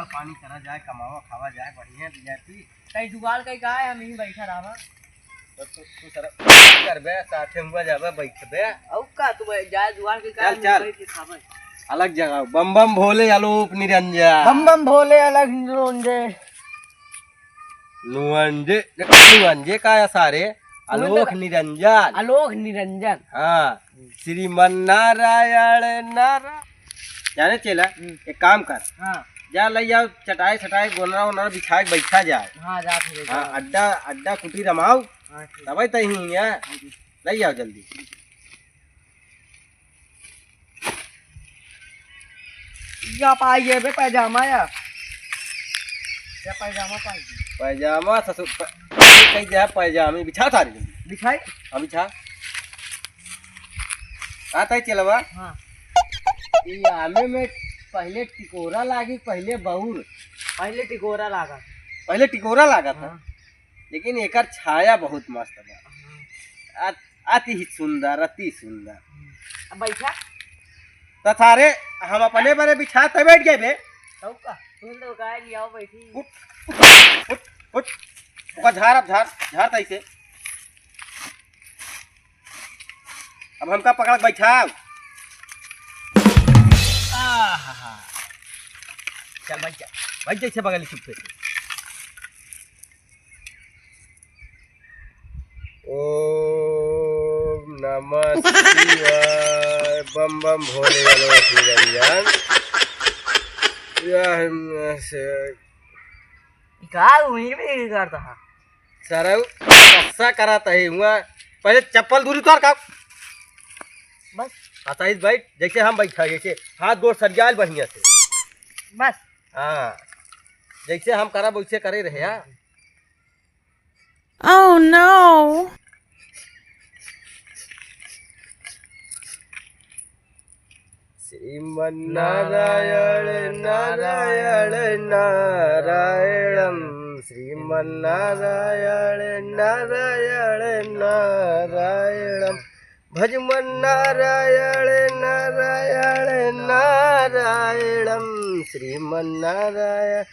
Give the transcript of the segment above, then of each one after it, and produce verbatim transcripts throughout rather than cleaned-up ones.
पानी करा जाए, कमावा खावा जाए, बढ़िया विद्यार्थी। कहीं जुगाड़ कहीं का है, हम यहीं बैठा रहबा। तो तू, तू सर करबे, साथे हुआ जाबे, बैठबे। अउ का, तू बै-, जाए जुगाड़ कहीं का चल, है, चल। बैठ के खाबे। अलग जगह, बम बम भोले अलोप निरंजन। बम बम भोले अलग निरंजन। नुअंजे, नुअंजे का है सारे? अलोक निरंजन। अलोक निरंजन। हाँ, श्रीमन नारायण नारा-, जाने चेला, हम्म। एक काम कर। हाँ। जा लइ आओ चटाई सटाई, गोनरा वोनरा बिछा के बैठा जाए। हाँ, जा फिर हाँ, जा। अड्डा, अड्डा कुटी रमाओ। हाँ, ठीक। तबे तही है। हम्म। लइ आओ जल्दी। या पाइए बे पैजामा या। या पैजामा पाइए। पैजामा ससुर, प-, कही दिया पैजामा, बिछा सारी जल्दी। बिछाई? हाँ, बिछा। आता है चेलवा? हाँ। ई आमे में पहले टिकोरा लागी, पहले बउर। पहले टिकोरा लागा। पहले टिकोरा लागा था। हाँ। लेकिन एकर छाया बहुत मस्त बा। हाँ। अत-, अति ही सुंदर, अति सुंदर। हम्म। अब बैठा। त सारे हम अपने बरे बिछा त बैठ गए बे। तब का? तुम तो कहा लियाओ बैठी। उठ, उठ, उठ, उठ। ओका झार, अब झार, झार तैसे। अब हमका पकड़ के बैठाओ। आहा। चल बैठ जा, बैठ जा इसे बगल चुप्पे से। ओम नमः शिवाय, बम बम भोले अलोक निरंजन। यह से का उही भी करता है? सारा उ तपस्या करत है हुआ। पहले चप्पल दूरी उतार का। बस। आसाइस बैठ, जैसे हम बैठा, जैसे हाथ गोड़ सरियाल बढ़िया से। बस। हाँ, जैसे हम करब वैसे करे रहे, हाँ। Oh no! श्रीमन नारायण नारायण नारायणम, श्रीमन नारायण नारायण नारायणम, भजमन नारायण नारायण नारायणम, श्रीमन नारायण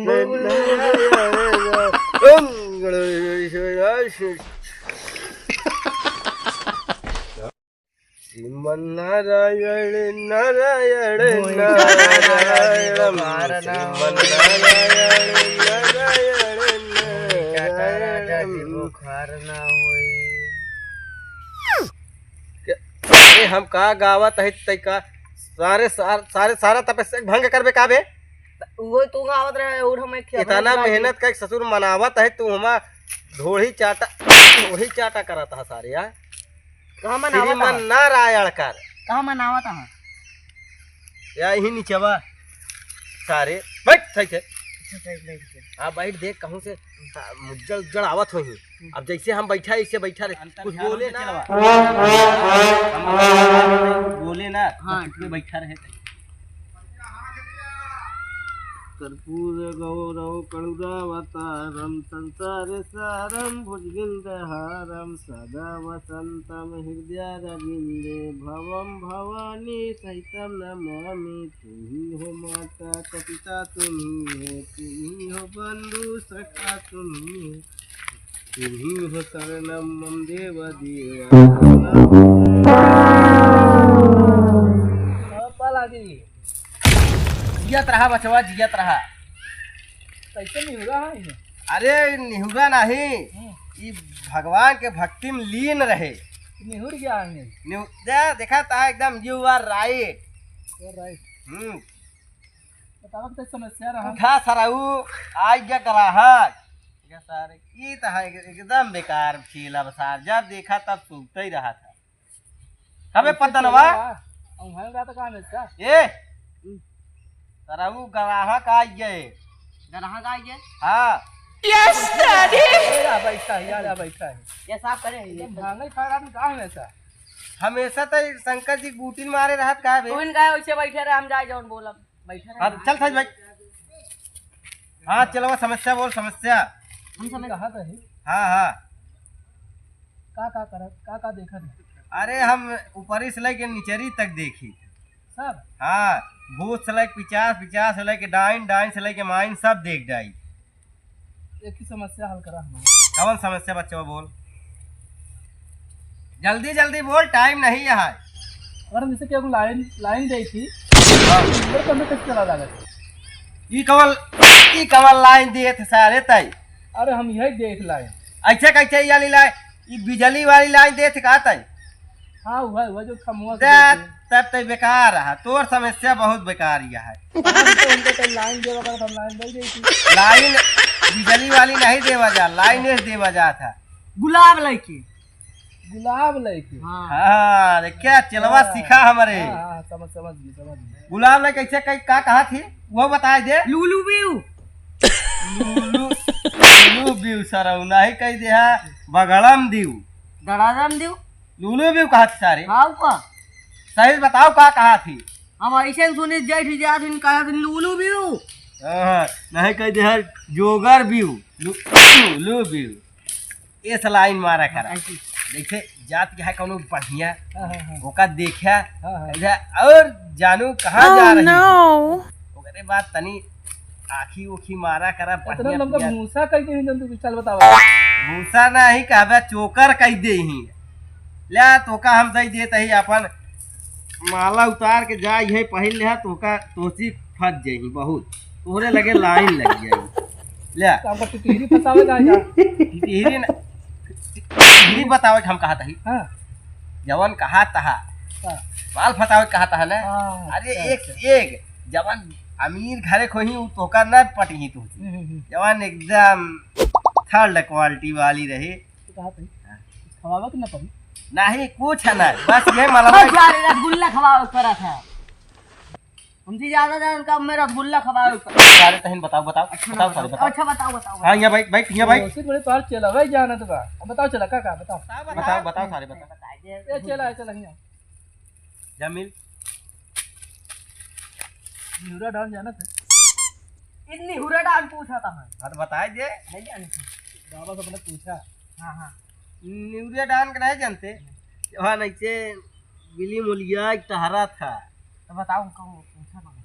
नारायण। श्रीमन नारायण नारायण नारायण, श्रीमन नारायण नारायण नारायण। बुखार ना होई। के-, अरे हम का गावत है तै का सारे, सार-, सारे, सारा तपस्या के भंग करबे का बे? त उहो तू गावत रहे और हम एक इतना मेहनत करके ससुर मनावत है तू हमा ढोढ़ी चाटा, ढोढ़ी चाटा करत है सारे यार। कहाँ मनावत है? श्रीमन नारायण कर। कहाँ मनावत है? या यही नीचे बा। सारे बैठ सही से। अच्छा, सही, सही, सही। हाँ, बैठ देख कहूँ से, हाँ, मुज्जड़ उज्जड़ आवत होही। अब जैसे हम बैठा, ऐसे बैठा रहे, कुछ बोले ना। बोले ना, हाँ, चुप में बैठा रहे। कर्पूर गौरव करुणावतारम संसार सारम भुजगेंद्रहारम सदा वसंतम हृदयारविंदे भवम भवानी सहितम नमामि। तुम ही हो माता पिता, तुम ही हो, तुम ही हो बंधु सखा, तुम ही हो, तुम ही हो शरणम मम देव देवा। पापा लागी। जियत रहा बचवा, जियत रहा। कैसे निहुरा है ये? अरे निहुरा नहीं, हम्म। ई भगवान के भक्ति में लीन रहे। निहुर गया है ये। निहु-, दे, देखा था एकदम you are right। You are right। हम्म। बतावा तो समस्या रहा। उठा सराऊ, आ गया ग्राहक। ये सारे, ये तो है एकदम बेकार खेल अब सार। जब देखा तब सूखते ही रहा था। कबे पद्दनवा? अउहान रात का हमेशा। ए! हम्म। सराऊ ग्राहक आ गए। ग्राहक आ गए? हाँ। Yes, daddy! ए, आ बैठा है, यार, आ बैठा है। ये साफ करे हैं, ये एकदम भांगल खा रहा, का हमेशा? हमेशा तो शंकर जी बूटी मारे रहत का बे? तू इनका है, वैसे बैठे रहे, हम जाए जौन बोलब। बैठे रहे। हाँ, चल सच भाई। हाँ, चलो, समस्या बोल, समस्या। हम समझ कहा था ही? हाँ, हाँ। का, का करत, का, का देखत है? अरे, हम ऊपरी से लेके निचरी तक देखी। सब? हाँ, भूत से लेके पिचास, पिचास से लेके डाइन, डाइन से लेके माइन, सब देख डाई। एक ही समस्या हल करा हमार। कौन समस्या बच्चा, बोल? जल्दी जल्दी बोल, टाइम नहीं है। अगर हम जैसे कि लाइन, लाइन देई थी, हाँ। तो कम से कम चला जाएगा। ई कमल, ई कमल लाइन दिए थे सारे तई। अरे हम यही देख लाइन। ऐसे कैसे ये वाली लाइन, ई बिजली वाली लाइन दिए थे का तई? हाँ, वह, वह जो खमुआ के दे, देते। तब तो बेकार रहा, तोर समस्या बहुत बेकार यह है। हाँ, तो उनको तो लाइन देवा करत, हम लाइन दे देती। लाइन बिजली वाली नहीं देवा जा, लाइन एस देवा जा था। गुलाब लेके। गुलाब लेके। हाँ। हाँ, देख क्या चलवा हाँ। सीखा हमरे। हाँ, हाँ, समझ, समझ गई, समझ गई। गुलाब लेके कैसे कई, का कहा थी, वो बताए दे। लुलु बिउ। लुलु, लुलु बिउ सरऊ, नहीं कह दे है, बगड़म दिउ। दड़ादम दिउ। लुलु बिउ कहा थी सारे। हाँ, का? सही बताओ, का कहा थी? हम ऐसे सुनी जेठ जात इन कहा थी लुलु बिउ। हाँ, नहीं कह दे है, जोगर बिउ। लु-, लुलु बिउ। ये सलाइन मारा करा। हाँ, ऐसी। देखे, जात के है कौनो बढ़िया, हाँ, हाँ, हाँ। ओका देख्या, हाँ, हाँ। ऐसा और जानू कहाँ जा रही है? ओकरे बाद तनी आँखी ओखी मारा करा, इतना बढ़िया लंबा पिया। भूसा कह दे ही जंतु, चल बतावा। भूसा नहीं कहबे, चोकर कह दे ही। ले, तोका हम दे देत ही अपन माला उतार के जा, यही पहिन ले, तोका तोसी फंस जाई बहुत, तोहरे लगे लाइन लग जाई। ले। तो हमको टिटहिरी फंसावे का है का? टिटहिरी न-, टिटहिरी बतावे के हम कहा तही। हाँ। जवन कहा तहा। हाँ। माल फंसावे के कहा तहा ना। हाँ, अरे अच्छा, एक, अच्छा। एक, जवन अमीर घरे खोही, उ तोका न पटही तू। हम्म, हम्म, हम्म। जवन एकदम third quality वाली रही। तो कहा तही? हाँ। खवावे के न पड़ी? नहीं, कुछ है ना, बस ये मलबा। अरे, जा रे, रसगुल्ला खवावे के पड़ा था। हमसे ज्यादा जान का मैं रसगुल्ला खवावे के पड़ा। सारे तहिन बताओ, बताओ, अच्छा, बताओ, ना सारे बताओ। बताओ। अच्छा, बताओ, बताओ, हाँ, बताओ। यहाँ बैठ, बैठ, यहाँ बैठ। उसी बड़े तोहार चेला भाई जानत बा। अब बताओ चेला, का, का, बताओ। बताओ, बताओ, बताओ, सारे बताओ। बताइए। ए, चेला, चेला, यहाँ। जमील। निहुरा डान जानत है? इतनी हुरा डान पूछा था मैं। हाँ, तो बताए दे। नहीं जानत है। बाबा से अपने पूछा। हाँ, हाँ। निहुरा डान के नहीं जानते? वहाँ नीचे बिली मुलिया एक टहरा था। तो बताओ, उनका वो पूछा था।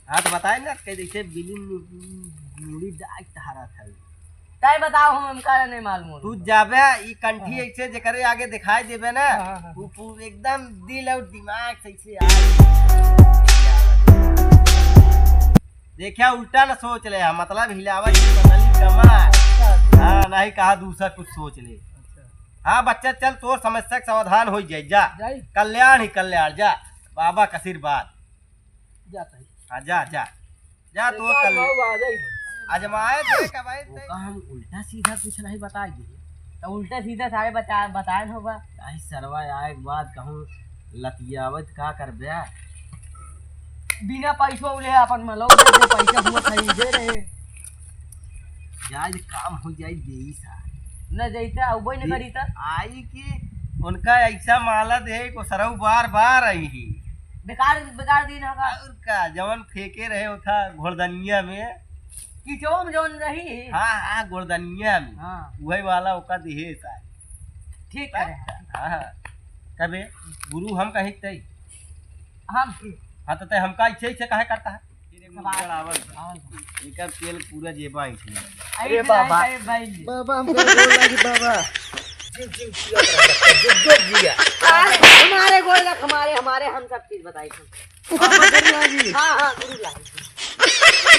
हाँ, तो बताए ना, कह जैसे बिली मु-, मुड़ी डाक टहरा था। तय बताओ, हम, हमका नहीं मालूम हो। तू जाबे, ई कंठी हाँ। ऐसे जेकरे आगे दिखाई देबे ना, हाँ, हाँ, हाँ। वो पू-, एकदम दिल और दिमाग से ऐसे आ। देखा, उल्टा न सोच ले, हाँ, मतलब हिलावत की बदली कमा। अच्छा, अच्छा। हाँ, नहीं कहा दूसरा कुछ सोच ले। अच्छा। हाँ बच्चा, चल, तोर समस्या के समाधान हो जाए, जा। जाई? कल्याण ही कल्याण, जा। बाबा का आशीर्वाद। जाता है। हाँ, जा, जा। जा, एक तो बार कल बाबू आ जाई। आजमाए देख भाई, ओका हम उल्टा सीधा कुछ नहीं बताई दिए। तो उल्टा सीधा सारे बता, बताए न होगा। आई सरवा, आए के बाद कहूँ लतियावत का करबे? बिना पैसो उले अपन मलो दे, जो पैसा हुआ खरीदे रहे। जाए काम हो जाए, देई सा। न जैते अउबे न दे-, करी त। आई कि उनका ऐसा माला दे को सरऊ बार बार आई ही। बेकार, बेकार दिन होगा। और का, जवन फेंके रहे उठा घोड़दनिया में। किचो में जवन रही। हाँ, हाँ, घोड़दनिया में। हाँ। वही वाला ओका दिहे सा। ठीक है। हाँ, हाँ। कबे गुरु हम कहे तई। हम। हाँ, तो तय हमका ऐसे, ऐसे काहे करता है? फिर एक सवाल। मुंह चढ़ावल। हाँ। एकर तेल पूरा जेबा ऐसे। अरे अरे बाबा। अरे भाई। बाबा, हमको गोड़ लागी बाबा। जियो, जियो, जियो, जियो, जियो। अरे, हमारे गोड़ लग, हमारे, हमारे, हम सब चीज बताई थे। बाबा गोड़ लागी। हाँ, हाँ, गुरु लागी।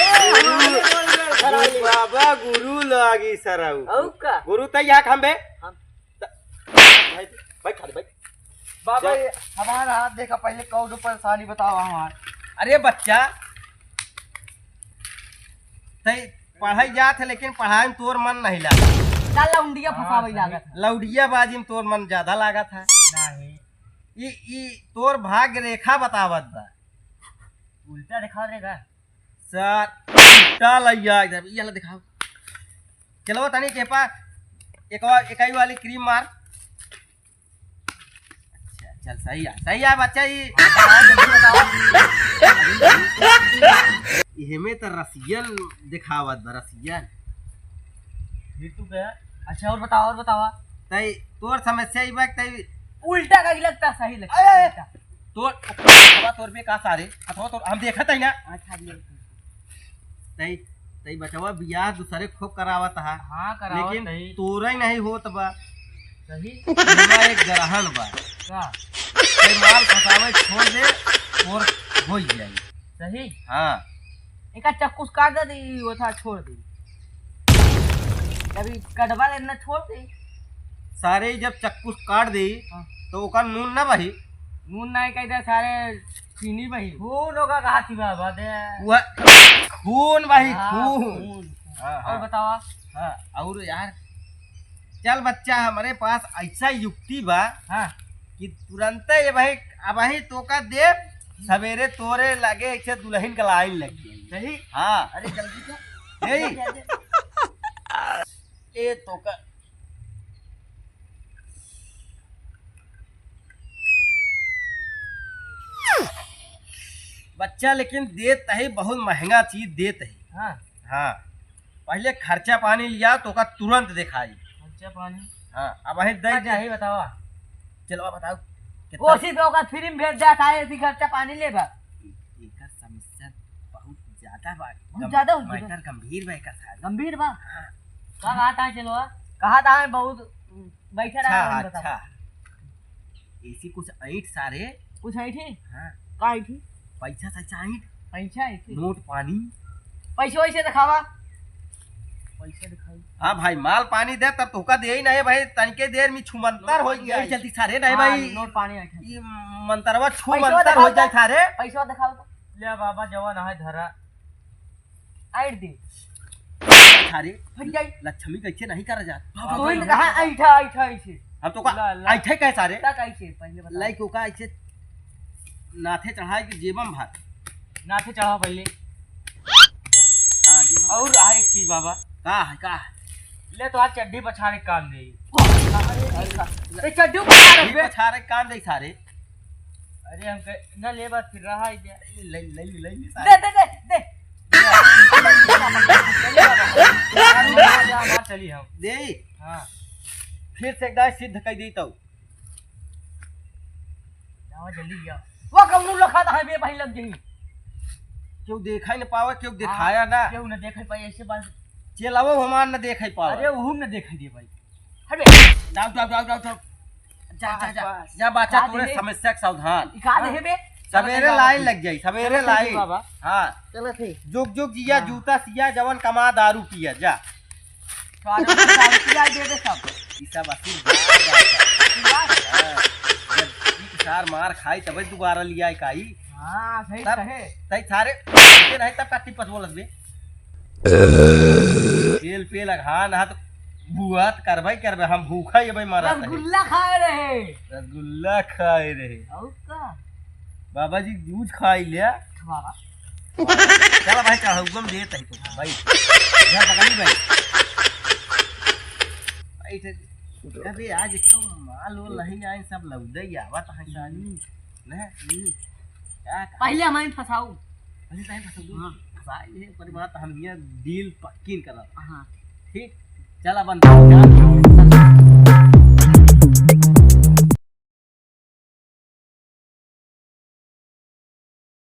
ए, हमारे गोड़ लग, हमारे। बाबा गुरु लागी सरऊ। औ का? गुरु तैया हम बे। हम। त-, भाई, भाई, खा ले, भाई। बाबा, जा। ये हमारा हाथ देखा, पहले कौन परेशानी बताओ हमार। अरे बच्चा, तै पढ़ाई जात है, लेकिन पढ़ाई में तोर मन नहीं लागत। का लौंडिया फंसावे हाँ, लागत है। लौंडिया बाजी में तोर मन ज्यादा लागत है। नहीं। ई, ई तोर भाग्य रेखा बतावत बा। उल्टा दिखा देगा। सर, उल्टा लैया एकदम। ये वाला दिखाओ। चलो तनी के पा, एक और, एकाई वाली क्रीम मार। अच्छा, चल सही है, सही है बच्चा, ये। इहे में तो रसियन दिखावत बा, रसियन। ये तू क्या? अच्छा, और बताओ, और बताओ। तई तोर समस्या ई बा, तई उल्टा का लगता, सही लगता। अरे, उल्टा। तोर, हथवा तोर पे का सारे, हथवा तोर, हम देखत ही ना। अच्छा, ले। तई, तई बचवा बियाह दूसरे खूब करावत हा। हाँ, करावत लेकिन ही। तोरे नहीं होत बा। सही। इनका एक ग्रहण बा। का? तई माल फंसावे छोड़ दे और हो ही जाई। सही। हाँ। एका चक्कू से काट दे, वो था छोड़ दे। कभी कटवा दे ना छोड़ दे। सारे जब चक्कू से काट दे, हाँ। तो ओकर नून ना बही। नून ना कह दे सारे, चीनी बही। खून होगा कहा थी बाबा दे। वह खून बही, हाँ, खून। खून। हाँ, और हाँ। बतावा? हाँ, और यार, चल बच्चा, हमरे पास ऐसा युक्ति बा हाँ। कि तुरंते ये भाई, अबही तोका दे, सवेरे तोरे लगे ऐसे दुल्हन का लाइन लग जाई। सही? हाँ। अरे जल्दी कर। यही। जल्दी कर। ए तोका बच्चा, लेकिन देत ही बहुत महंगा चीज देत ही। हाँ। हाँ, पहले खर्चा पानी लिया तो ओका तुरंत देखाई। खर्चा पानी? हाँ, अबही दे का दे। चाही बतावा? चलवा बताओ। कितना? ओसी तो ओका फ्री में भेज देत है, ऐसी खर्चा पानी लेबा। एकर समस्या बहुत ज्यादा बा। बहुत गम-, ज्यादा हो गया। मैटर गंभीर बा एकर सारे। गंभीर बा? हाँ। का बात है चलवा? कहा था बहुत बैठा रहा अच्छा, है, बताओ। अच्छा। ऐसी कुछ ऐंठ सारे। कुछ ऐंठी? हाँ। का ऐंठी? पैसा सैसा ऐंठ। पैसा ऐंठी? नोट पानी। पैसा वैसे दिखावा। पैसा दिखाई। हाँ भाई, माल पानी दे, तब तोका दे ही नहीं भाई, तनिके देर में छुमंतर हो गया। जल्दी सारे नहीं हाँ, भाई। नोट पानी ऐंठी। ये मंतरवा छू पैसा मंतर हो दिखाओ जाए तो। सारे। पैसा दिखाओ तो। ले बाबा, जवान है धरा। ऐंठ दे। सारे, हट जाई। लक्ष्मी कैसे नहीं करा जात? हाँ, तो भाई, कहाँ ऐंठा, ऐंठा ऐसे? हम तो का ला, ला। ऐंठे कैसा रे? ता कैसे? पहले बता। लाइक ओका ऐसे नाथे चढ़ाए के जेबम भर। नाथे चढ़ाओ पहले। हाँ, जेबम। और आ एक चीज बाबा। का है, का है? ले तो आज चड्डी पछाड़े काम दे। अरे, ए, चड्डी पछाड़े चड्डी बे। पछाड़े काम दे सारे। अरे हम कह, ना ले बात फिर रहा है क्या? ले, ले, ले, ले, ले, दे, दे, दे, दे। चली हम। दे। हाँ। फिर से एक दाई सिद्ध कर दी तो। जाओ जल्दी जाओ। वो कौनो लखा था बे भाई लग गई। क्यों देखा ही न पावे, क्यों दिखाया हाँ, ना। क्यों न देखे पाए ऐसे बात। चलावो हमार न देखे पावे। अरे वो न देखे दे भाई। हट बे। जाओ, जाओ, जाओ, जाओ, जाओ। जा, जा, बस, जा। बस। जा, बच्चा, का तोरे देहे? समस्या के साउधान। ई का देहे बे? सवेरे चलो, लाइन चलो। लग जाई, सवेरे चलो, लाइन। बाबा। हाँ। चलो, ठीक। जुग जुग जिया, हाँ। जूता सिया, जवन कमा दारू पिया, जा। सारे दारू पिया दे दे सब। ई सब आशीर्वाद बा। आशीर्वाद? हाँ। जब ई सार मार खाई, तबे दोबारा लिया आई काई। हाँ, सही तब, कहे। तई सारे, ये नहीं तब का टिपस बोलत बे। तेल पे लगा, ना तो बुआत करबे करबे, हम भूखा ही भाई मरत है। रसगुल्ला खाए रहे। रसगुल्ला खाए रहे। और का? बाबा जी दूध खाई लिया। बाबा। चला भाई, चढ़ौबा में देत है तो भाई। इधर पकड़ी भाई। भाई, इधर, अबे आज तो माल वो नहीं आए, सब लौदे ही आवत है साली। नहीं? हम्म। क्या कहा? पहले हमारे फंसाओ। पहले टाइम फंसाओ। हाँ। फंसाई है, पर बात हम ये डील पक्की करब। हाँ। ठीक? चला बन।